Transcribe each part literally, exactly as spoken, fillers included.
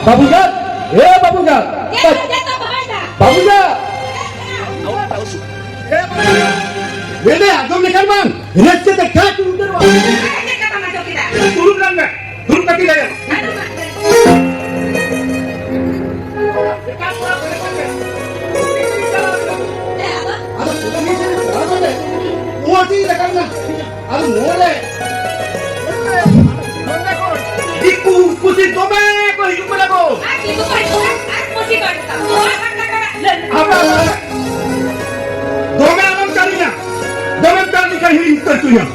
ᱵᱟᱹᱵᱩ ᱡᱟᱱ, ᱮ ᱵᱟᱹᱵᱩ ᱡᱟᱱ, ᱪᱮᱫ ᱠᱚ ᱪᱮᱫ ᱠᱚ ᱵᱟᱦᱟᱭ ᱫᱟ? ᱵᱟᱹᱵᱩ ᱡᱟᱱ᱾ ᱪᱮᱫ ᱠᱟᱱᱟ? ᱢᱮᱱᱫᱟᱹᱧ, ᱟᱸᱡᱚᱢ ᱞᱮᱠᱷᱟᱱ ᱵᱟᱝ, ᱨᱟᱹᱥᱠᱟᱹ ᱛᱮ ᱠᱷᱟᱪ ᱩᱛᱟᱹᱨᱚᱜᱼᱟ᱾ ᱪᱮᱫ ᱠᱟᱛᱷᱟᱢ ᱟᱸᱡᱚᱢ ᱠᱮᱫᱟ? ᱫᱩᱲᱩᱵ ᱞᱮᱱ ᱢᱮ, ᱫᱩᱲᱩᱵ ᱠᱟᱛᱮ ᱞᱟᱹᱭ ᱟᱢ᱾ ᱟᱫᱚ ᱢᱟ᱾ ᱟᱫᱚ ᱯᱩᱞᱤᱥ ᱨᱮ ᱪᱟᱞᱟᱣ ᱠᱟᱛᱮ ᱱᱚᱣᱟ ᱪᱮᱫ ᱞᱮᱠᱟ ᱢᱮᱱᱟᱜᱼᱟ? ᱟᱫᱚ ᱱᱚᱰᱮ ᱫᱤᱠᱩ ᱯᱩᱥᱤ ᱫᱚᱢᱮ ᱠᱚ ᱦᱤᱡᱩᱜ ᱠᱟᱱᱟ ᱠᱚ᱾ ᱟᱨ ᱫᱤᱠᱩ ᱠᱚ ᱦᱤᱡᱩᱜ ᱠᱟᱱᱟ, ᱟᱨ ᱯᱩᱥᱤ ᱠᱚ ᱦᱤᱡᱩᱜ ᱠᱟᱱᱟ᱾ ᱱᱚᱣᱟ ᱠᱟᱛᱷᱟ ᱠᱟᱱᱟ᱾ ᱞᱟᱹᱭ ᱢᱮ᱾ ᱟᱵᱟᱨ ᱫᱚᱢᱮ ᱟᱞᱚᱢ ᱪᱟᱞᱤᱧᱟ, ᱫᱚᱢᱮᱢ ᱪᱟᱞᱤᱧ ᱠᱷᱟᱱ ᱦᱤᱲᱤᱧ ᱩᱛᱟᱹᱨ ᱦᱚᱪᱚᱭᱟ᱾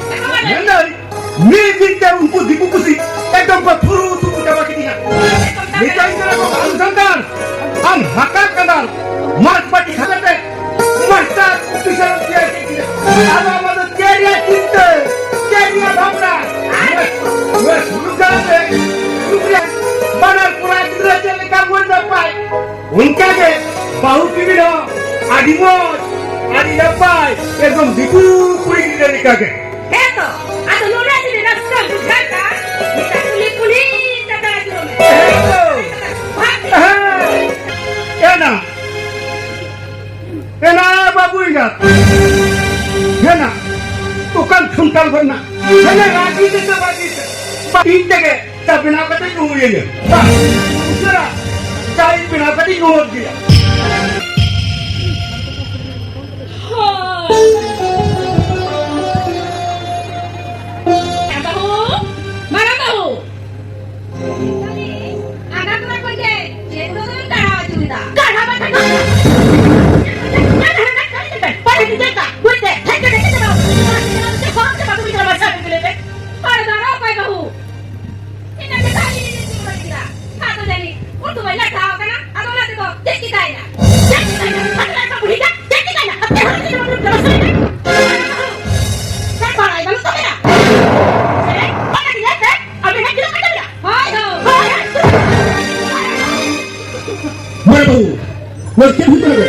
ᱢᱮᱱᱫᱟᱹᱧ, ᱢᱤᱫ ᱫᱤᱱ ᱛᱮ ᱩᱱᱠᱩ ᱫᱤᱠᱩ ᱯᱩᱥᱤ ᱮᱠᱫᱚᱢ ᱠᱚ ᱯᱷᱩᱨᱩ ᱛᱩᱯᱩ ᱪᱟᱵᱟ ᱠᱮᱫᱤᱧᱟ᱾ ᱢᱮᱛᱟᱧ ᱠᱟᱱᱟ ᱠᱚ, "ᱵᱟᱹᱵᱩ ᱥᱟᱱᱛᱟᱲ, ᱟᱢ ᱦᱟᱠᱟᱨ ᱠᱟᱱᱟᱢ, ᱢᱟᱨᱠᱥᱵᱟᱫᱤ ᱠᱷᱟᱛᱟ ᱛᱮ ᱢᱟᱥᱴᱟᱨ ᱚᱯᱷᱤᱥᱟᱨ ᱮᱢ ᱛᱮᱭᱟᱨ ᱠᱮᱫ ᱠᱤᱱᱟ᱾ ᱟᱫᱚ ᱟᱢᱟᱜ ᱫᱚ ᱪᱮᱫ ᱨᱮᱭᱟᱜ ᱪᱤᱱᱛᱟᱹ, ᱪᱮᱫ ᱨᱮᱭᱟᱜ ᱵᱷᱟᱵᱽᱱᱟ?" ᱱᱚᱣᱟ, ᱱᱚᱣᱟ ᱥᱩᱨᱩ ᱠᱟᱱ ᱨᱮ ᱱᱩᱠᱩ ᱨᱮᱭᱟᱜ ᱵᱟᱱᱟᱨ ᱠᱚᱲᱟ ᱜᱤᱫᱽᱨᱟᱹ ᱪᱮᱫ ᱞᱮᱠᱟ ᱵᱚᱱ ᱱᱟᱯᱟᱭ, ᱚᱱᱠᱟ ᱜᱮ ᱵᱟᱹᱦᱩ ᱠᱤᱢᱤᱱ ᱦᱚᱸ ᱟᱹᱰᱤ ᱢᱚᱡᱽ, ᱟᱹᱰᱤ ᱱᱟᱯᱟᱭ, ᱮᱠᱫᱚᱢ ᱫᱤᱠᱩ ᱠᱩᱲᱤ ᱜᱤᱫᱽᱨᱟᱹ ᱞᱮᱠᱟ ᱜᱮ᱾ ᱦᱮᱸ ᱛᱚ, ᱟᱫᱚ ᱱᱚᱰᱮ ᱡᱩᱫᱤ ᱨᱟᱹᱥᱠᱟᱹ ᱵᱩᱡᱷᱟᱹᱜ ᱠᱷᱟᱱ, ᱱᱤᱛᱚᱜ ᱠᱩᱞᱦᱤ ᱠᱩᱞᱦᱤ ᱪᱟᱠᱟ ᱟᱹᱪᱩᱨᱚᱜ ᱢᱮ᱾ ᱦᱮᱸ ᱛᱚ᱾ ᱵᱷᱟᱜᱽ ᱢᱮ᱾ ᱦᱮᱸ᱾ ᱮᱱᱟ, ᱮᱱᱟ ᱵᱟᱹᱵᱩ ᱮᱸᱜᱟᱛ᱾ ᱮᱱᱟ, ᱚᱠᱟᱱ ᱠᱷᱩᱱᱴᱟᱞ ᱜᱚᱫ ᱮᱱᱟ? ᱮᱱᱟ ᱨᱟᱹᱜᱤ ᱛᱮᱥᱮ ᱵᱟᱹᱜᱤ ᱛᱮ? ᱤᱧ ᱛᱮᱜᱮ ᱪᱟ ᱵᱮᱱᱟᱣ ᱠᱟᱛᱮ ᱧᱩ ᱦᱩᱭ ᱟᱹᱧᱟ᱾ ᱵᱟᱝ, ᱩᱥᱟᱹᱨᱟ ᱪᱟ ᱤᱧ ᱵᱮᱱᱟᱣ ᱠᱟᱛᱮ ᱧᱩ ᱦᱚᱫ ᱜᱮᱭᱟ᱾ ᱦᱳᱭ᱾ ᱢᱟᱨᱟᱝ ᱵᱟᱹᱦᱩ, ᱢᱟᱨᱟᱝ ᱵᱟᱹᱦᱩ᱾ ᱟᱱᱟ ᱛᱚᱨᱟ ᱠᱷᱚᱱ ᱜᱮ ᱪᱮᱫ ᱩᱰᱩᱠ ᱮᱢ ᱠᱟᱲᱟᱣ ᱟᱹᱪᱩᱨᱮᱫᱟ? ᱠᱟᱲᱟ ᱵᱟᱠᱷᱟᱱ ᱫᱚ ᱯᱟᱲᱦᱟᱜ ᱤᱧ ᱪᱮᱫ ᱠᱟ? ᱵᱩᱡᱽ ᱛᱮ ᱦᱮᱡ ᱠᱟᱛᱮ ᱪᱮᱫ ᱪᱟᱵᱟ? ᱦᱚᱲ ᱫᱚ ᱟᱨᱚ ᱚᱠᱚᱭ ᱵᱟᱹᱦᱩ? ᱤᱱᱟᱹ ᱜᱮ ᱛᱟᱦᱞᱮ ᱤᱧ ᱪᱮᱫ ᱵᱟᱹᱧ ᱠᱮᱫᱟ? ᱟᱫᱚ ᱡᱟᱹᱱᱤᱡ ᱩᱛᱩ ᱵᱟᱹᱧ ᱞᱟᱴᱷᱟᱣ ᱠᱟᱱᱟ, ᱟᱫᱚ ᱚᱱᱟ ᱛᱮᱫᱚ ᱪᱮᱫ ᱪᱤᱠᱟᱹᱭᱮᱱᱟ? ᱪᱮᱫ ᱪᱤᱠᱟᱹᱭᱮᱱᱟ? ᱟᱫᱚ ᱞᱟᱴᱷᱟ ᱵᱩᱲᱦᱤ ᱫᱚ ᱪᱮᱫ ᱪᱤᱠᱟᱹᱭᱮᱱᱟ? ᱟᱯᱮ ᱦᱚᱲ ᱪᱮᱫ ᱵᱟᱯᱮ ᱵᱩᱡᱷᱟᱹᱣᱟ? ᱪᱮᱫ ᱵᱟᱲᱟᱭ ᱵᱟᱹᱱᱩᱜ ᱛᱟᱯᱮᱭᱟ? ᱦᱮᱸ? ᱚᱱᱟ ᱜᱮ ᱧᱮᱞ ᱯᱮ, ᱟᱯᱮ ᱦᱮᱡ ᱠᱮᱫᱟ ᱯᱮ ᱠᱟᱹᱢᱤᱭᱟ? ᱦᱳᱭ ᱫᱚ᱾ ᱦᱳᱭ, ᱦᱳᱭ᱾ ᱢᱟᱨᱟᱝ ᱵᱟᱹᱵᱩ, ᱱᱚᱣᱟ ᱪᱮᱫ ᱦᱩᱭᱩᱜ ᱠᱟᱱᱟ ᱵᱮ?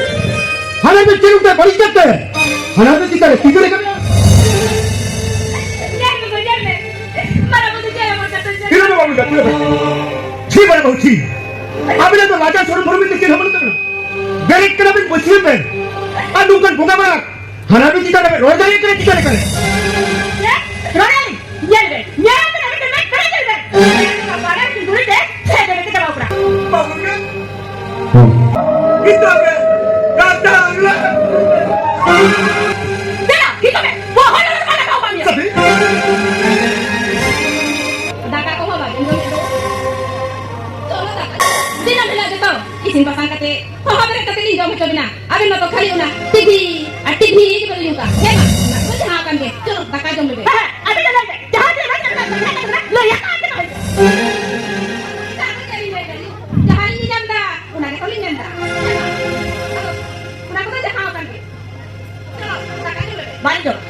ᱦᱟᱱᱟ ᱫᱚ ᱪᱮᱫ ᱞᱮᱠᱟ ᱵᱟᱹᱲᱤᱡ ᱠᱟᱛᱮ? ᱦᱟᱱᱟ ᱫᱚ ᱪᱤᱠᱟᱹ ᱨᱮ? ᱛᱤ ᱨᱮ ᱠᱟᱱᱟ? ᱧᱮᱞ ᱢᱮ, ᱧᱮᱞ ᱢᱮ᱾ ᱢᱟᱨᱟᱝ ᱵᱟᱹᱵᱩ ᱧᱮᱞ ᱢᱮ, ᱧᱮᱞ ᱢᱮ᱾ ᱛᱤ ᱨᱮ ᱵᱟᱹᱵᱩ, ᱛᱤ ᱨᱮ ᱵᱟᱹᱵᱩ᱾ ᱪᱷᱤ, ᱢᱟᱨᱟᱝ ᱵᱟᱹᱵᱩ, ᱪᱷᱤ᱾ ᱟᱵᱤᱱᱟᱜ ᱫᱚ ᱞᱟᱡᱟ ᱥᱚᱨᱚᱢ ᱵᱷᱚᱨᱚᱢ ᱫᱚ ᱪᱮᱫ ᱦᱚᱸ ᱵᱟᱹᱱᱩᱜ ᱛᱟᱵᱤᱱᱟ᱾ ᱵᱮᱨᱮᱫ ᱠᱟᱱᱟ ᱵᱤᱱ, ᱯᱟᱹᱪᱷᱞᱟᱹ ᱵᱮᱱ᱾ ᱟᱨ ᱱᱚᱝᱠᱟᱱ ᱵᱚᱸᱜᱟ ᱵᱟᱲᱟ ᱦᱟᱱᱟ ᱵᱤᱱ ᱪᱤᱠᱟᱹ ᱞᱮᱠᱟ ᱨᱚᱲ ᱫᱟᱲᱮᱭᱟᱜ ᱠᱟᱱᱟ, ᱪᱤᱠᱟᱹ ᱞᱮᱠᱟ ᱨᱮ? ᱪᱮᱫ? ᱨᱚᱲ ᱟᱹᱞᱤᱧ? ᱧᱮᱞ ᱵᱮᱱ, ᱧᱮᱞ ᱵᱮᱱ, ᱟᱹᱵᱤᱱ ᱫᱚ ᱢᱮᱫ ᱯᱮᱨᱮᱡ ᱧᱮᱞ ᱵᱮᱱ᱾ ᱧᱮᱞ ᱵᱮᱱ, ᱵᱟᱨᱭᱟ ᱠᱤᱱ ᱫᱩᱲᱩᱵ ᱛᱮ ᱪᱷᱮ ᱵᱮᱨᱮᱫ ᱠᱟᱛᱮ ᱪᱟᱵᱟ ᱟᱠᱟᱱᱟ᱾ ᱵᱟᱹᱵᱩ ᱜᱮ? ᱜᱤᱫᱽᱨᱟᱹ ᱜᱮ? ᱜᱟᱛᱟ ᱟᱹᱣᱞᱟᱹ? ᱫᱮᱞᱟ, ᱦᱤᱡᱩᱜ ᱢᱮ᱾ ᱵᱚᱦᱚᱜ ᱨᱮ ᱵᱟᱝ ᱞᱟᱜᱟᱣ ᱠᱟᱜ ᱢᱮᱭᱟ᱾ ᱥᱟᱹᱛᱷᱤ? ᱫᱟᱠᱟ ᱠᱚᱦᱚᱸ ᱵᱟᱵᱮᱱ ᱡᱚᱢᱮᱫ ᱫᱚ᱾ ᱪᱚᱞᱚ ᱫᱟᱠᱟ ᱡᱚᱢ᱾ ᱫᱤᱱᱟᱹᱢ ᱦᱤᱞᱳᱜ ᱜᱮᱛᱚ ᱤᱥᱤᱱ ᱵᱟᱥᱟᱝ ᱠᱟᱛᱮ ᱦᱚᱦᱚ ᱵᱮᱨᱮᱫ ᱠᱟᱛᱮ ᱞᱤᱧ ᱡᱚᱢ ᱦᱚᱪᱚ ᱵᱤᱱᱟ᱾ ᱟᱵᱮᱱ ᱢᱟᱛᱚ ᱠᱷᱟᱹᱞᱤ ᱚᱱᱟ ᱴᱤᱵᱷᱤ ᱟᱨ ᱴᱤᱵᱷᱤ ᱜᱮᱵᱮᱱ ᱩᱭᱩᱝᱟ᱾ ᱦᱮᱸ ᱢᱟ, ᱚᱱᱟ ᱠᱚ ᱡᱟᱦᱟᱸ ᱟᱠᱟᱱ ᱜᱮ᱾ ᱪᱚᱞᱚ, ᱫᱟᱠᱟ ᱡᱚᱢ ᱞᱮᱵᱮᱱ᱾ ᱦᱮᱸ, ᱦᱮᱸ, ᱟᱵᱮᱱ ᱫᱚ ᱞᱟᱹᱭ ᱵᱮᱱ, ᱡᱟᱦᱟᱸ ᱛᱤᱱᱟᱹᱜ ᱵᱮᱱ ᱞᱟᱹᱭ ᱵᱮᱱ, ᱞᱟᱹᱭ ᱟᱠᱟᱫ ᱵᱮᱱ᱾ ᱡᱟᱦᱟᱸ ᱞᱤᱧ ᱧᱟᱢ ᱮᱫᱟ, ᱚᱱᱟ ᱜᱮᱛᱚ ᱞᱤᱧ ᱢᱮᱱ ᱮᱫᱟ᱾ ᱚᱱᱟ ᱠᱚᱫᱚ ᱡᱟᱦᱟᱸ ᱟᱠᱟᱱ ᱜᱮ᱾ ᱪᱚᱞᱚ, ᱫᱟᱠᱟ ᱡᱚᱢ ᱞᱮᱵᱮᱱ᱾ ᱵᱟᱹᱧ ᱡᱚᱢᱟ᱾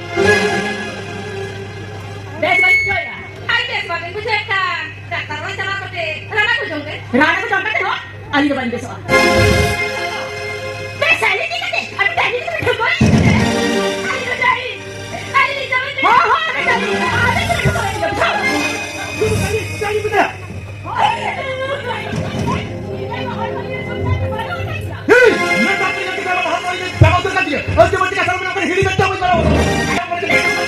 ᱵᱮᱥ ᱵᱟᱹᱧ ᱵᱩᱡᱷᱟᱹᱣᱮᱫᱼᱟ᱾ ᱟᱨ ᱵᱮᱥ ᱵᱟᱵᱮᱱ ᱵᱩᱡᱷᱟᱹᱣᱮᱫ ᱠᱷᱟᱱ, ᱰᱟᱠᱛᱟᱨ ᱚᱲᱟᱜ ᱪᱟᱞᱟᱣ ᱠᱟᱛᱮ ᱨᱟᱱ ᱠᱚ ᱡᱚᱢ ᱵᱮᱱ᱾ ᱨᱟᱱ ᱠᱚ ᱡᱚᱢ ᱠᱟᱛᱮ ᱦᱚᱸ ᱟᱹᱞᱤᱧ ᱫᱚ ᱵᱟᱹᱞᱤᱧ ᱵᱮᱥᱚᱜᱼᱟ᱾ ᱵᱮᱥ ᱟᱹᱞᱤᱧ ᱪᱤᱠᱟᱹᱛᱮ? ᱟᱹᱵᱤᱱ ᱫᱚ ᱟᱹᱞᱤᱧ ᱫᱚᱵᱤᱱ ᱴᱷᱟᱹᱣᱠᱟᱹᱭᱮᱫ ᱠᱟᱱᱟ᱾ ᱟᱹᱞᱤᱧ ᱫᱚ ᱰᱟᱹᱦᱤ, ᱟᱹᱞᱤᱧ ᱞᱤᱧ ᱡᱚᱢᱮᱫ ᱵᱮᱱᱟ᱾ ᱦᱚᱸ, ᱦᱚᱸ, ᱟᱹᱵᱤᱱ ᱫᱚ ᱟᱹᱞᱤᱧ ᱫᱚ, ᱟᱹᱵᱤᱱ ᱫᱚᱵᱤᱱ ᱴᱷᱟᱹᱣᱠᱟᱹᱭᱮᱫ ᱠᱟᱱᱟ᱾ ᱦᱚᱸ᱾ ᱦᱮᱸ, ᱢᱮᱛᱟ ᱯᱮᱭᱟ ᱪᱮᱫᱟᱜ ᱵᱟᱝ ᱦᱟᱛᱟᱣ ᱤᱧ ᱪᱟᱵᱟ ᱩᱛᱟᱹᱨ ᱠᱟᱱ ᱛᱤᱧᱟ᱾ ᱟᱹᱛᱩ ᱢᱟᱹᱛᱤ ᱠᱟᱛᱷᱟ ᱢᱮᱱᱟᱜ ᱠᱟᱱᱟ, ᱦᱤᱲᱤᱧ ᱢᱮ, ᱪᱟᱵᱟ ᱩᱛᱟᱹᱨ ᱠᱟᱱᱟ᱾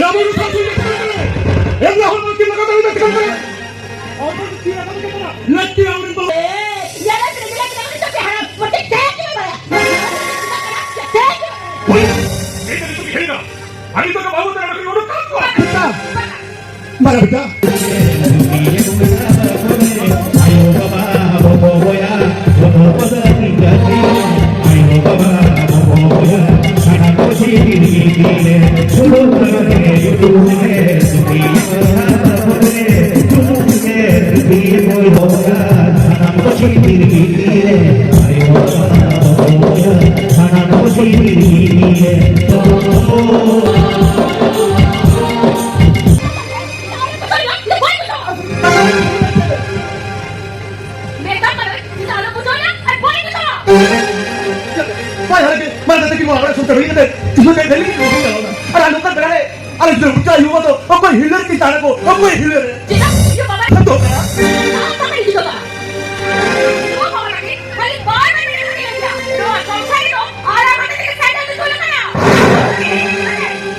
ᱨᱟᱵᱚᱬ ᱩᱛᱟᱹᱨ ᱠᱟᱱᱟ᱾ ᱮᱢ ᱞᱟᱦᱟ ᱢᱟᱹᱛᱤ ᱞᱟᱜᱟ ᱫᱟᱲᱮ ᱢᱮ ᱠᱟᱱᱟ᱾ ᱞᱟᱹᱠᱛᱤ ᱟᱢᱨᱮᱱ ᱵᱟᱵᱟ᱾ ᱦᱳᱭ, ᱮᱭ ᱛᱟᱦᱞᱮ ᱛᱩᱢᱤ ᱦᱮᱡ ᱮᱱᱟ᱾ ᱟᱹᱰᱤ ᱛᱟᱜᱮ ᱵᱟᱹᱵᱩ ᱛᱟᱨᱟ ᱱᱚᱰᱮ ᱩᱰᱩᱠ ᱠᱟᱜ ᱠᱚᱣᱟ᱾ ᱵᱮᱴᱟ, ᱢᱟᱨᱟ ᱵᱮᱴᱟ᱾ ᱵᱟᱭ ᱦᱟᱨᱟ ᱜᱮ, ᱢᱟ ᱫᱟᱫᱟ ᱠᱤ ᱱᱚᱣᱟ ᱚᱲᱟᱜ ᱥᱚᱝᱥᱟᱨ ᱦᱩᱭ ᱠᱟᱛᱮ ᱤᱧ ᱦᱚᱸ ᱰᱟᱹᱝᱨᱤ ᱜᱩᱯᱤᱧ ᱪᱟᱞᱟᱣ ᱮᱱᱟ᱾ ᱟᱨ ᱱᱚᱝᱠᱟᱱ ᱵᱮᱲᱟ ᱨᱮ ᱟᱨ ᱡᱚᱢ ᱪᱟ ᱧᱩ ᱢᱟᱛᱚ ᱚᱠᱚᱭ ᱦᱤᱞᱟᱹᱨ ᱠᱤ ᱛᱟᱦᱮᱸ ᱠᱚ, ᱚᱠᱚᱭ ᱦᱤᱞᱟᱹᱨ? ᱪᱮᱫᱟᱜ? ᱤᱧ ᱵᱟᱵᱟ ᱫᱚ ᱠᱟᱱᱟ᱾ ᱱᱚᱣᱟ ᱠᱚ ᱢᱮᱱ ᱤᱫᱤ ᱠᱟᱜᱼᱟ᱾ ᱱᱚᱣᱟ ᱵᱟᱵᱟ ᱛᱟᱹᱠᱤᱱ ᱠᱷᱟᱹᱞᱤ ᱵᱟᱨ ᱢᱤᱱᱤᱴ ᱠᱟᱛᱮ ᱠᱤᱱ ᱞᱟᱹᱭ ᱠᱮᱫᱟ᱾ ᱱᱚᱣᱟ ᱥᱚᱝᱥᱟᱨ ᱨᱮᱫᱚ ᱟᱨ ᱟᱨ ᱠᱟᱛᱮ ᱜᱮ ᱥᱮᱸᱜᱮᱞ ᱫᱚ ᱡᱩᱞ ᱟᱠᱟᱱᱟ᱾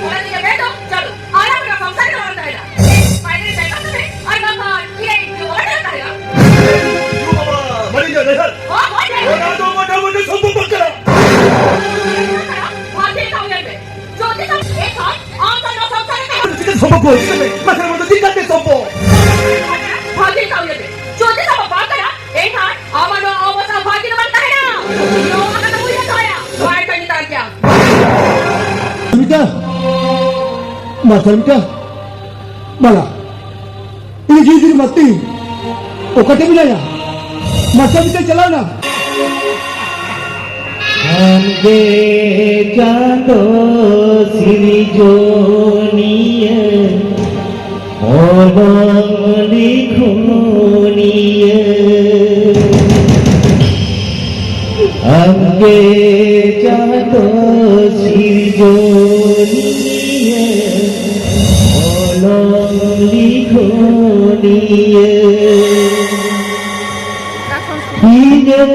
ᱚᱱᱟ ᱛᱮᱜᱮ ᱢᱮᱱ ᱫᱚ ᱪᱟᱞᱩ᱾ ᱟᱨ ᱟᱵᱚᱱᱟᱜ ᱥᱚᱝᱥᱟᱨ ᱨᱮᱫᱚ ᱵᱟᱝ ᱛᱟᱦᱮᱱᱟ᱾ ᱯᱟᱭᱨᱮ ᱥᱮᱸᱜᱮᱞ ᱠᱟᱛᱮ ᱟᱨ ᱵᱟᱝᱠᱷᱟᱱ ᱤᱧ ᱨᱮᱱ ᱤᱧ ᱵᱟᱵᱟ ᱴᱷᱮᱱ ᱛᱟᱦᱮᱱᱟ᱾ ᱵᱟᱹᱲᱤᱡ ᱧᱚᱜ ᱞᱮᱠᱷᱟᱱ ᱦᱳᱭ, ᱦᱳᱭ, ᱦᱳᱭ᱾ ᱚᱱᱟ ᱫᱚ ᱢᱚᱴᱟᱢᱩᱴᱤ ᱥᱚᱢᱵᱷᱚᱵ ᱵᱟᱝ ᱠᱟᱱᱟ᱾ ᱵᱷᱟᱜᱮ ᱠᱟᱹᱢᱤ ᱯᱮ᱾ ᱡᱩᱫᱤ ᱥᱟᱵ ᱮᱱᱠᱷᱟᱱ ᱟᱢ ᱥᱟᱶ ᱱᱚᱣᱟ ᱥᱚᱝᱥᱟᱨ ᱨᱮ ᱛᱟᱦᱮᱸ ᱪᱤᱠᱟᱹ ᱥᱚᱢᱵᱷᱚᱵ ᱠᱚ? ᱪᱤᱠᱟᱹᱛᱮ? ᱢᱟᱥᱮ ᱱᱚᱣᱟ ᱫᱚ ᱪᱤᱠᱟᱹᱛᱮ ᱥᱚᱢᱵᱷᱚᱵ? ᱵᱷᱟᱜᱮ ᱠᱟᱹᱢᱤ ᱯᱮ᱾ ᱡᱩᱫᱤ ᱥᱟᱵ ᱵᱟᱝ ᱠᱟᱱᱟ, ᱮᱱᱠᱷᱟᱱ ᱟᱢᱟᱜ ᱱᱚᱣᱟ ᱚᱵᱚᱥᱛᱟ ᱵᱷᱟᱜᱮ ᱫᱚ ᱵᱟᱝ ᱛᱟᱦᱮᱱᱟ᱾ ᱱᱚᱣᱟ ᱠᱟᱛᱷᱟ ᱫᱚ ᱩᱭᱦᱟᱹᱨ ᱫᱚᱦᱚᱭᱟ᱾ ᱵᱟᱭ ᱠᱟᱹᱢᱤ ᱛᱟᱨ ᱜᱮᱭᱟ᱾ ᱥᱚᱢᱤᱛᱟ, ᱢᱟ ᱥᱚᱢᱤᱛᱟ, ᱵᱟᱞᱟ᱾ ᱤᱧ ᱜᱤᱫᱽᱨᱟᱹ ᱢᱟᱛᱤ ᱚᱠᱟᱛᱮ ᱢᱮᱱᱟᱭᱟ? ᱢᱟᱥᱴᱟᱨ ᱢᱤᱫᱴᱮᱱ ᱪᱟᱞᱟᱣ ᱮᱱᱟ᱾ ᱟᱢᱜᱮ ᱪᱟᱸᱫᱚ ᱥᱤᱨᱡᱚᱱᱤᱭᱟᱹ, ᱚᱱᱚᱞ ᱞᱤᱠᱷᱩᱱᱤᱭᱟᱹ᱾ ᱟᱢᱜᱮ ᱪᱟᱸᱫᱚ ᱥᱤᱨᱡᱚᱱᱤᱭᱟᱹ, ᱚᱱᱚᱞ ᱞᱤᱠᱷᱩᱱᱤᱭᱟᱹ᱾ ᱤᱧᱟᱹᱜ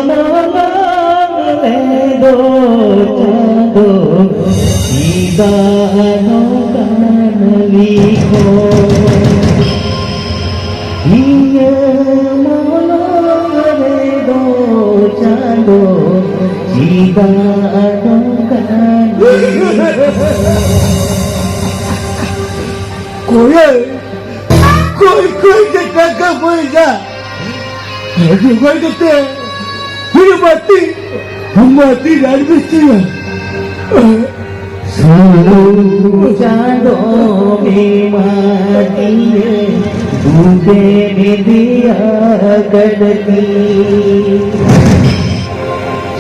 ᱢᱚᱞᱚᱝ ᱨᱮᱫᱚ ᱪᱟᱸᱫᱚ ᱪᱮᱫᱟᱜ ᱱᱚᱝᱠᱟᱱ ᱞᱤᱠᱷᱚᱱ? ᱤᱧᱟᱹᱜ ᱢᱚᱞᱚᱝ ᱨᱮᱫᱚ ᱪᱟᱸᱫᱚ ᱪᱮᱫᱟᱜ ᱱᱚᱝᱠᱟᱱ ᱠᱚᱭᱮ, ᱠᱚᱭ ᱠᱚᱭ ᱛᱮ ᱴᱟᱠᱟ ᱯᱚᱭᱥᱟ ᱡᱚᱜᱟᱲ ᱠᱟᱛᱮ ᱯᱷᱤᱨ ᱢᱟᱛᱤ, ᱢᱟᱛᱤ ᱨᱟᱡᱽ ᱢᱤᱥᱛᱨᱤ᱾ ᱥᱩᱨᱩ ᱪᱟᱸᱫᱚᱢ ᱮᱢᱟᱫᱤᱧᱟᱹ, ᱰᱩᱵᱮᱢ ᱤᱫᱤᱭᱟ ᱠᱟᱫᱤᱧ᱾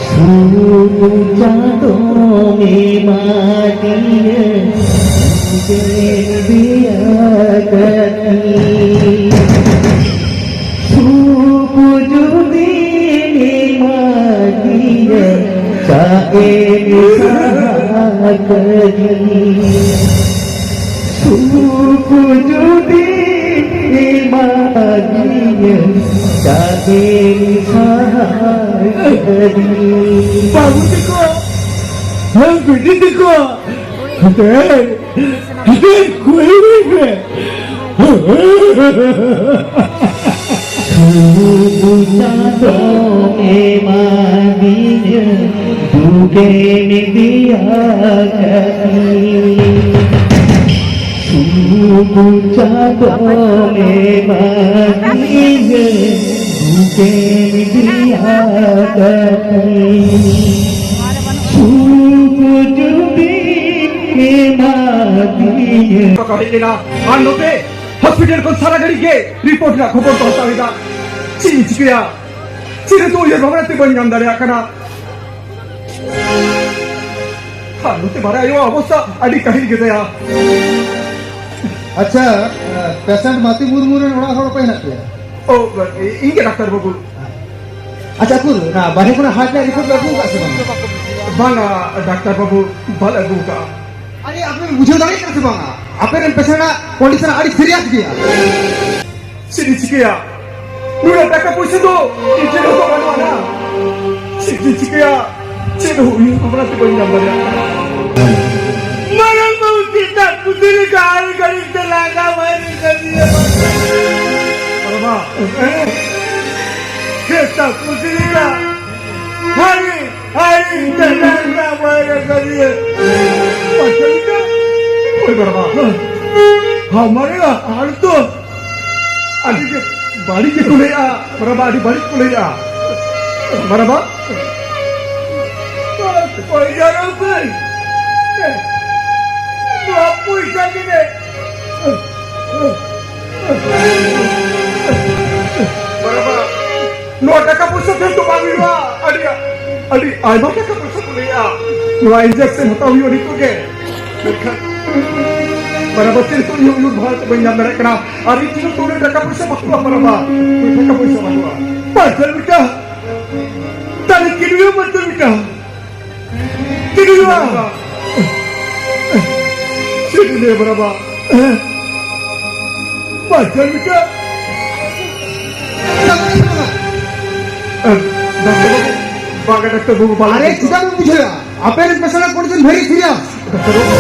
ᱥᱩᱨᱩ ᱪᱟᱸᱫᱚᱢ ᱮᱢᱟᱫᱤᱧᱟᱹ, ᱰᱩᱵᱮᱢ ᱤᱫᱤᱭᱟ ᱠᱟᱫᱤᱧ᱾ ᱥᱩᱠ ᱡᱩᱫᱤᱢ ᱮᱢᱟᱫᱤᱧᱟ, ᱪᱟᱜ ᱮᱢ ᱥᱟᱦᱟ ᱠᱟᱹᱧ᱾ ᱥᱩᱠ ᱡᱩᱫᱤ ᱮᱢᱟᱫᱤᱧᱟ ᱪᱟᱸᱫᱮ ᱥᱟᱦᱟᱨᱤ᱾ ᱵᱟᱹᱵᱩ ᱛᱟᱠᱚ, ᱦᱮᱸ, ᱵᱤᱴᱤ ᱛᱟᱠᱚ, ᱦᱟᱯᱮ, ᱦᱟᱯᱮ, ᱠᱩᱞᱤ ᱯᱮ᱾ ᱥᱩᱠ ᱪᱟᱸᱫᱚ ᱮᱢᱟᱫᱤᱧᱟ, ᱫᱩᱠᱮᱢ ᱫᱮᱭᱟ ᱠᱟᱹᱫᱤᱧ᱾ ᱥᱩᱠ ᱪᱟᱸᱫᱚ ᱮᱢᱟᱫᱤᱧᱟ, ᱫᱩᱠᱮᱢ ᱫᱮᱭᱟ ᱠᱟᱹᱫᱤᱧ᱾ ᱥᱩᱠ ᱡᱩᱫᱤ ᱮᱢᱟᱫᱤᱧᱟ᱾ ᱟᱨ ᱱᱚᱛᱮ ᱦᱚᱥᱯᱤᱴᱟᱞ ᱠᱷᱚᱱ ᱥᱟᱨᱟ ᱜᱷᱟᱹᱲᱤᱡ ᱜᱮ ᱨᱤᱯᱳᱨᱴ ᱨᱮᱱᱟᱜ ᱠᱷᱚᱵᱚᱨ ᱠᱚ ᱦᱟᱛᱟᱣ ᱮᱫᱟ᱾ ᱪᱮᱫ ᱤᱧ ᱪᱤᱠᱟᱹᱭᱟ? ᱪᱮᱫ ᱦᱚᱸᱛᱚ ᱩᱭᱦᱟᱹᱨ ᱵᱷᱟᱵᱽᱱᱟ ᱛᱮ ᱵᱟᱹᱧ ᱧᱟᱢ ᱫᱟᱲᱮᱭᱟᱜ ᱠᱟᱱᱟ᱾ ᱟᱨ ᱱᱚᱛᱮ ᱵᱟᱨᱮ ᱟᱭᱳᱣᱟᱜ ᱚᱵᱚᱥᱛᱟ ᱟᱹᱰᱤ ᱠᱟᱹᱦᱤᱞ ᱜᱮᱛᱟᱭᱟ᱾ ᱟᱪᱪᱷᱟ, ᱯᱮᱥᱮᱱᱴ ᱢᱟᱛᱤ ᱢᱩᱨᱢᱩ ᱨᱮᱱ ᱚᱲᱟᱜ ᱦᱚᱲ ᱚᱠᱚᱭ ᱦᱮᱱᱟᱜ ᱯᱮᱭᱟ? ᱚ, ᱤᱧ ᱜᱮ ᱰᱟᱠᱛᱟᱨ ᱵᱟᱹᱵᱩ᱾ ᱟᱪᱪᱷᱟ, ᱩᱠᱩᱨ ᱚᱱᱟ ᱵᱟᱨᱦᱮ ᱠᱷᱚᱱᱟᱜ ᱦᱟᱨᱴ ᱨᱮᱭᱟᱜ ᱨᱤᱯᱳᱨᱴ ᱯᱮ ᱟᱹᱜᱩ ᱟᱠᱟᱫ ᱥᱮ ᱵᱟᱝ? ᱵᱟᱝᱟ ᱰᱟᱠᱛᱟᱨ ᱵᱟᱹᱵᱩ, ᱵᱟᱞᱮ ᱟᱹᱜᱩ ᱟᱠᱟᱫᱼᱟ᱾ ᱟᱨᱮ, ᱟᱯᱮ ᱯᱮ ᱵᱩᱡᱷᱟᱹᱣ ᱫᱟᱲᱮᱭᱟᱜ ᱠᱟᱱᱟ ᱥᱮ ᱵᱟᱝᱟ? ᱟᱯᱮ ᱨᱮᱱ ᱯᱮᱥᱮᱱᱴ ᱟᱜ ᱠᱚᱱᱰᱤᱥᱚᱱ ᱟᱹᱰᱤ ᱥᱤᱨᱤᱭᱟᱥ ᱜᱮᱭᱟ᱾ ᱪᱮᱫ ᱤᱧ ᱪᱤᱠᱟᱹᱭᱟ? ᱩᱱᱟᱹᱜ ᱴᱟᱠᱟ ᱯᱩᱭᱥᱟᱹ ᱫᱚ ᱤᱧ ᱴᱷᱮᱱ ᱦᱚᱸ ᱵᱟᱹᱱᱩᱜ ᱟᱱᱟ᱾ ᱪᱮᱫ ᱤᱧ ᱪᱤᱠᱟᱹᱭᱟ? ᱪᱮᱫ ᱦᱚᱸ ᱩᱭᱦᱟᱹᱨ ᱵᱷᱟᱵᱽᱱᱟ ᱛᱮ ᱵᱟᱹᱧ ᱧᱟᱢ ᱫᱟᱲᱮᱭᱟᱜ ᱠᱟᱱᱟ᱾ ᱢᱟᱨᱟᱝ ᱵᱟᱹᱵᱩ ᱪᱮᱫᱟᱜ ᱯᱩᱛᱤ ᱞᱮᱠᱟ ᱟᱹᱰᱤ ᱜᱷᱟᱹᱲᱤᱡ ᱛᱮ ᱞᱟᱸᱜᱟ ᱵᱟᱭ ᱞᱟᱹᱭ ᱠᱟᱫᱤᱧᱟ? ᱵᱟᱵᱟ, ᱪᱮᱫᱟᱜ ᱯᱩᱛᱤ ᱞᱮᱠᱟ ᱟᱹᱰᱤ ᱟᱹᱰᱤ ᱛᱮ ᱞᱟᱸᱜᱟ ᱵᱟᱭ ᱞᱟᱹᱭ ᱠᱟᱫᱤᱧᱟ? ᱯᱟᱪᱮ ᱞᱮᱠᱟ? ᱳᱭ ᱵᱟᱵᱟ, ᱦᱟᱢᱟᱨᱮ ᱦᱟᱞ ᱛᱚ ᱟᱹᱰᱤ ᱜᱮ ᱵᱟᱹᱲᱤᱡ ᱜᱮᱠᱚ ᱞᱟᱹᱭᱮᱜᱼᱟ, ᱢᱟᱨᱟᱵᱟ, ᱟᱹᱰᱤ ᱵᱟᱹᱲᱤᱡ ᱠᱚ ᱞᱟᱹᱭᱮᱜᱼᱟ᱾ ᱢᱟᱨᱟᱵᱟ, ᱯᱚᱭᱥᱟ ᱨᱚᱠᱚᱭ, ᱱᱚᱣᱟ ᱯᱚᱭᱥᱟ ᱜᱮ ᱢᱟᱨᱟᱵᱟ, ᱱᱚᱣᱟ ᱴᱟᱠᱟ ᱯᱚᱭᱥᱟ ᱛᱮ ᱫᱚ ᱵᱟᱝ ᱦᱩᱭᱩᱜᱼᱟ᱾ ᱟᱹᱰᱤ, ᱟᱹᱰᱤ ᱟᱭᱢᱟ ᱴᱟᱠᱟ ᱯᱚᱭᱥᱟ ᱠᱚ ᱞᱟᱹᱭᱮᱜᱼᱟ᱾ ᱱᱚᱣᱟ ᱤᱧᱡᱮᱠᱥᱚᱱ ᱦᱟᱛᱟᱣ ᱦᱩᱭᱩᱜᱼᱟ ᱱᱤᱛᱚᱜ ᱜᱮ᱾ ᱢᱮᱱᱠᱷᱟᱱ ᱵᱟᱨᱟᱵᱟᱨ ᱪᱮᱫ ᱠᱚ ᱧᱩ ᱧᱩ ᱵᱷᱟᱲᱟ ᱛᱮ ᱵᱟᱹᱧ ᱧᱟᱢ ᱫᱟᱲᱮᱭᱟᱜ ᱠᱟᱱᱟ᱾ ᱟᱨ ᱤᱧ ᱴᱷᱮᱱ ᱫᱚ ᱩᱱᱟᱹᱜ ᱴᱟᱠᱟ ᱯᱚᱭᱥᱟ ᱵᱟᱹᱱᱩᱜᱼᱟ ᱵᱟᱨᱟᱵᱟᱨ᱾ ᱩᱱᱟᱹᱜ ᱴᱟᱠᱟ ᱯᱚᱭᱥᱟ ᱵᱟᱹᱱᱩᱜᱼᱟ᱾ ᱯᱟᱸᱪ ᱦᱟᱡᱟᱨ ᱴᱟᱠᱟ᱾ ᱛᱟᱦᱞᱮ ᱪᱮᱫ ᱦᱩᱭᱩᱜᱼᱟ ᱯᱟᱸᱪ ᱦᱟᱡᱟᱨ ᱴᱟᱠᱟ? ᱪᱮᱫ ᱦᱩᱭᱩᱜᱼᱟ? ᱪᱮᱫ ᱤᱧ ᱞᱟᱹᱭᱟ ᱵᱟᱨᱟᱵᱟᱨ? ᱵᱟᱧᱪᱟᱣ ᱞᱮᱠᱟ᱾ ᱰᱟᱠᱛᱟᱨ ᱵᱟᱵᱩ, ᱵᱟᱝᱟ ᱰᱟᱠᱛᱟᱨ ᱵᱟᱵᱩ, ᱵᱟᱝᱟ ᱟᱨᱮ, ᱰᱟᱠᱛᱟᱨ᱾ ᱪᱮᱫᱟᱜ ᱵᱟᱢ ᱵᱩᱡᱷᱟᱹᱣᱟ? ᱟᱯᱮ ᱨᱮᱱ patient ᱟᱜ condition very serious᱾ ᱰᱟᱠᱛᱟᱨ ᱵᱟᱵᱩ᱾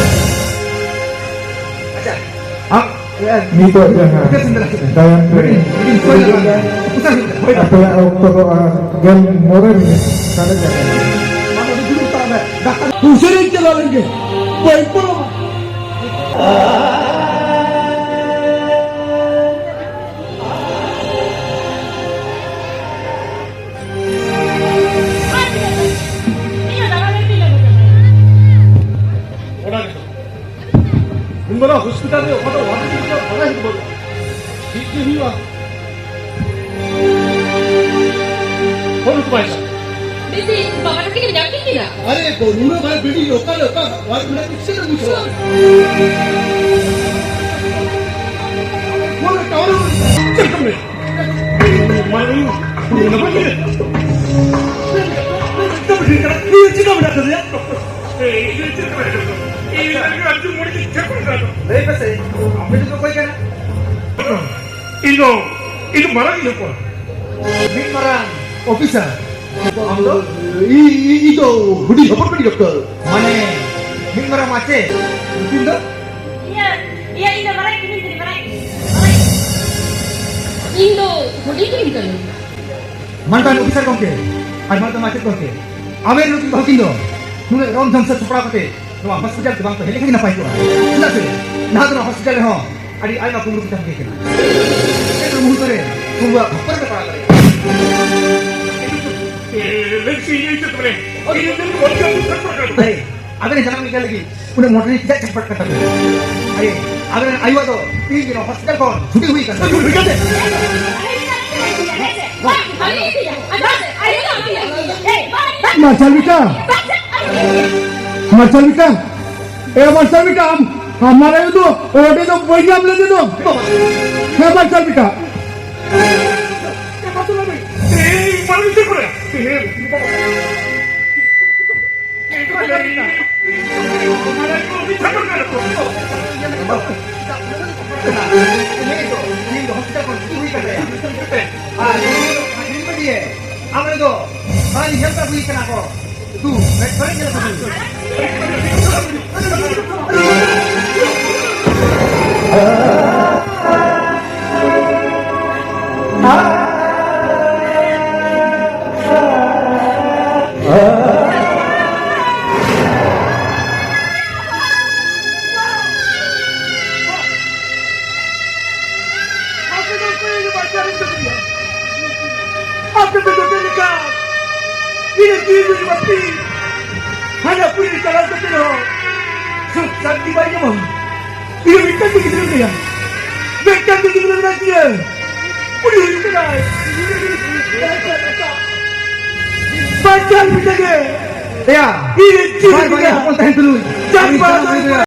ᱟᱪᱪᱷᱟ᱾ ᱟᱢ, ᱱᱤᱛᱚᱜ ᱡᱟᱦᱟᱸ ᱛᱟᱭᱚᱢ ᱨᱮ ᱟᱯᱮᱭᱟᱜ ᱚᱠᱛᱚ ᱫᱚ ᱟᱨ ᱜᱮᱞ ᱢᱚᱬᱮ ᱢᱤᱱᱤᱴ ᱥᱟᱨᱮᱡ ᱟᱠᱟᱱᱟ᱾ ᱰᱟᱠᱛᱟᱨ ᱩᱥᱟᱹᱨᱟᱧ ᱪᱟᱞᱟᱣ ᱞᱮᱱ ᱜᱮ, ᱵᱟᱹᱧ ᱯᱚᱞᱚᱢᱟ᱾ ᱚᱱᱟ ᱜᱮᱛᱚ᱾ ᱩᱱ ᱢᱟᱨᱟᱝ ᱦᱚᱥᱯᱤᱴᱟᱞ ᱨᱮ ᱚᱠᱟᱴᱟᱜ ᱣᱟᱨᱰ ᱨᱮ ᱪᱮᱫ ᱞᱮᱠᱟ ᱵᱟᱲᱟᱭ ᱦᱚᱸ ᱵᱟᱹᱱᱩᱜᱼᱟ᱾ ᱪᱮᱫ ᱪᱮᱫ ᱦᱩᱭᱩᱜᱼᱟ? ᱯᱷᱳᱱ ᱦᱚᱸ ᱵᱟᱭ ᱥᱟᱵ᱾ ᱵᱤᱴᱤ, ᱵᱟᱵᱟ ᱛᱟᱹᱠᱤᱱ ᱧᱟᱢ ᱠᱮᱫ ᱠᱤᱱᱟ? ᱟᱨᱮ, ᱱᱩᱱᱟᱹᱜ ᱵᱟᱭ ᱵᱤᱴᱤ, ᱚᱠᱟ ᱨᱮ ᱚᱠᱟ ᱣᱟᱨᱰ ᱢᱮᱱᱟᱜ ᱪᱮᱫ ᱮᱢ ᱵᱩᱡᱷᱟᱹᱣᱟ? ᱯᱷᱳᱱ ᱨᱮ ᱴᱟᱣᱟᱨ ᱦᱚᱸ ᱪᱮᱫ ᱠᱟᱹᱢᱤ? ᱞᱟᱹᱭ ᱯᱮᱥᱮ, ᱟᱯᱮ ᱫᱚ ᱚᱠᱚᱭ ᱠᱟᱱᱟ? ᱤᱧ ᱫᱚ, ᱤᱧ ᱫᱚ ᱢᱟᱨᱟᱝ ᱤᱧ ᱦᱚᱯᱚᱱ᱾ ᱢᱤᱫ ᱢᱟᱨᱟᱝ ᱚᱯᱷᱤᱥᱟᱨ᱾ ᱟᱢ ᱫᱚ? ᱤ-, ᱤ-, ᱤᱧ ᱫᱚ ᱦᱩᱰᱤᱧ ᱦᱚᱯᱚᱱ ᱠᱟᱹᱱᱟᱹᱧ, ᱰᱚᱠᱴᱚᱨ᱾ ᱢᱟᱱᱮ, ᱢᱤᱫ ᱢᱟᱨᱟᱝ ᱢᱟᱪᱮᱫ᱾ ᱧᱩᱛᱩᱢ ᱫᱚ? ᱤᱭᱟᱹ, ᱤᱭᱟᱹ, ᱤᱧ ᱫᱚ ᱢᱟᱨᱟᱝ ᱠᱤᱢᱤᱱ ᱠᱟᱹᱱᱟᱹᱧ, ᱢᱟᱨᱟᱝ᱾ ᱤᱧ ᱫᱚ ᱦᱩᱰᱤᱧ ᱠᱤᱢᱤᱱ ᱠᱟᱹᱱᱟᱹᱧ᱾ ᱢᱟᱱᱚᱛᱟᱱ ᱚᱯᱷᱤᱥᱟᱨ ᱜᱚᱢᱠᱮ ᱟᱨ ᱢᱟᱱᱚᱛᱟᱱ ᱢᱟᱪᱮᱫ ᱜᱚᱢᱠᱮ, ᱟᱵᱮᱱ ᱱᱩᱠᱤᱱ ᱵᱟᱹᱦᱩ ᱠᱤᱱ ᱫᱚ ᱱᱩᱱᱟᱹᱜ ᱨᱚᱢ ᱡᱷᱚᱢ ᱥᱟᱹᱛ ᱥᱟᱯᱲᱟᱣ ᱠᱟᱛᱮ ᱱᱚᱣᱟ ᱦᱚᱥᱯᱤᱴᱟᱞ ᱛᱮ ᱵᱟᱝ ᱠᱚ ᱦᱮᱡ ᱞᱮᱠᱷᱟᱱ ᱜᱮ ᱱᱟᱯᱟᱭ ᱠᱚᱜᱼᱟ᱾ ᱪᱮᱫᱟᱜ ᱥᱮ ᱱᱟᱦᱟᱜ ᱫᱚ ᱱᱚᱣᱟ ᱦᱚᱥᱯᱤᱴᱟᱞ ᱨᱮᱦᱚᱸ ᱟᱹᱰᱤ ᱟᱭᱢᱟ ᱠᱩᱢᱵᱽᱲᱩ ᱠᱚ ᱪᱟᱠᱨᱤ ᱠᱟᱱᱟ᱾ ᱪᱮᱫ ᱢᱩᱦᱩᱨᱛᱚ ᱨᱮ ᱠᱩᱢᱵᱽᱲᱩᱣᱟᱜ ᱠᱷᱚᱯᱯᱚᱨ ᱨᱮ ᱯᱟᱲᱟᱣ ᱫᱟᱲᱮᱭᱟᱜᱼᱟ᱾ ᱟᱨᱮ, ᱟᱵᱮᱱ ᱡᱟᱱᱟᱢ ᱞᱮᱠᱟ ᱞᱟᱹᱜᱤᱫ ᱩᱱᱟᱹᱜ ᱢᱚᱴᱨᱤ ᱪᱮᱫᱟᱜ ᱪᱷᱟᱴᱯᱟᱴ ᱠᱟᱱ ᱛᱟᱵᱮᱱᱟ? ᱟᱨᱮ, ᱟᱵᱮᱱ ᱨᱮᱱ ᱟᱭᱳᱣᱟᱜ ᱫᱚ ᱛᱤᱦᱤᱧ ᱜᱮ ᱱᱚᱣᱟ ᱦᱚᱥᱯᱤᱴᱟᱞ ᱠᱷᱚᱱ ᱪᱷᱩᱴᱤ ᱦᱩᱭ ᱠᱟᱱᱟ᱾ ᱢᱟᱨᱥᱟᱞ ᱵᱮᱴᱟ, ᱢᱟᱨᱥᱟᱞ ᱵᱮᱴᱟ, ᱮ ᱢᱟᱨᱥᱟᱞ ᱵᱮᱴᱟ, ᱟᱢ, ᱟᱢᱟᱨ ᱟᱭᱳ ᱫᱚ ᱚᱸᱰᱮ ᱫᱚ ᱵᱟᱹᱧ ᱧᱟᱢ ᱞᱮᱫᱮ ᱫᱚ᱾ ᱦᱮᱸ ᱢᱟᱨᱥᱟᱞ ᱵᱮᱴᱟ᱾ ᱩᱱᱤ ᱫᱚ, ᱩᱱᱤ ᱫᱚ ᱦᱚᱥᱯᱤᱴᱟᱞ ᱠᱷᱚᱱ ᱪᱷᱩᱴᱤ ᱦᱩᱭ ᱠᱟᱱ ᱛᱟᱭᱟ᱾ ᱟᱨ ᱩᱱᱤ ᱫᱚ ᱟᱹᱠᱷᱨᱤᱧ ᱠᱮᱫᱮᱭᱟ᱾ ᱟᱢ ᱩᱱᱤ ᱫᱚ ᱵᱟᱝ ᱧᱮᱞ ᱠᱟᱜ ᱦᱩᱭ ᱠᱟᱱᱟ ᱠᱚ᱾ ᱫᱩ, ᱢᱮᱫ ᱠᱚᱨᱮ ᱧᱮᱞ ᱠᱟᱜ ᱦᱩᱭ᱾ ᱟᱯᱮ ᱫᱚ ᱚᱠᱚᱭ ᱜᱮ ᱵᱟᱧᱪᱟᱣ ᱨᱮ ᱢᱮᱱᱟᱜ ᱯᱮᱭᱟ? ᱟᱯᱮ ᱯᱮ ᱫᱚ ᱪᱮᱫ ᱞᱮᱠᱟ? ᱤᱧ ᱡᱤᱣᱤ ᱵᱟᱹᱧ ᱵᱟᱹᱛᱤ᱾ ᱦᱟᱱᱟ ᱯᱩᱨᱤ ᱪᱟᱞᱟᱣ ᱠᱟᱛᱮ ᱨᱮᱦᱚᱸ ᱥᱩᱠ ᱥᱟᱱᱛᱤ ᱵᱟᱭ ᱧᱟᱢᱟ᱾ ᱤᱧ ᱢᱤᱫᱴᱟᱝ ᱜᱮ ᱜᱤᱫᱽᱨᱟᱹ ᱢᱮᱱᱟᱭᱟ᱾ ᱢᱤᱫᱴᱟᱝ ᱜᱮ ᱜᱤᱫᱽᱨᱟᱹ ᱢᱮᱱᱟᱭ ᱛᱤᱧᱟ᱾ ᱩᱱᱤ ᱦᱩᱭᱩᱜ ᱠᱟᱱᱟᱭ ᱵᱟᱧᱪᱟᱣ ᱢᱤᱫᱴᱟᱝ ᱜᱮ᱾ ᱮᱭᱟ, ᱤᱧ ᱡᱤᱣᱤ ᱵᱟᱨ ᱵᱟᱨ ᱢᱮᱱᱟᱭᱟ᱾ ᱦᱚᱯᱚᱱ ᱛᱟᱦᱮᱱ ᱛᱩᱞᱩᱡ᱾ ᱪᱟᱸᱫ ᱟᱹᱰᱤ ᱵᱟᱝ ᱥᱟᱱᱟᱢ ᱦᱩᱭᱩᱜᱼᱟ᱾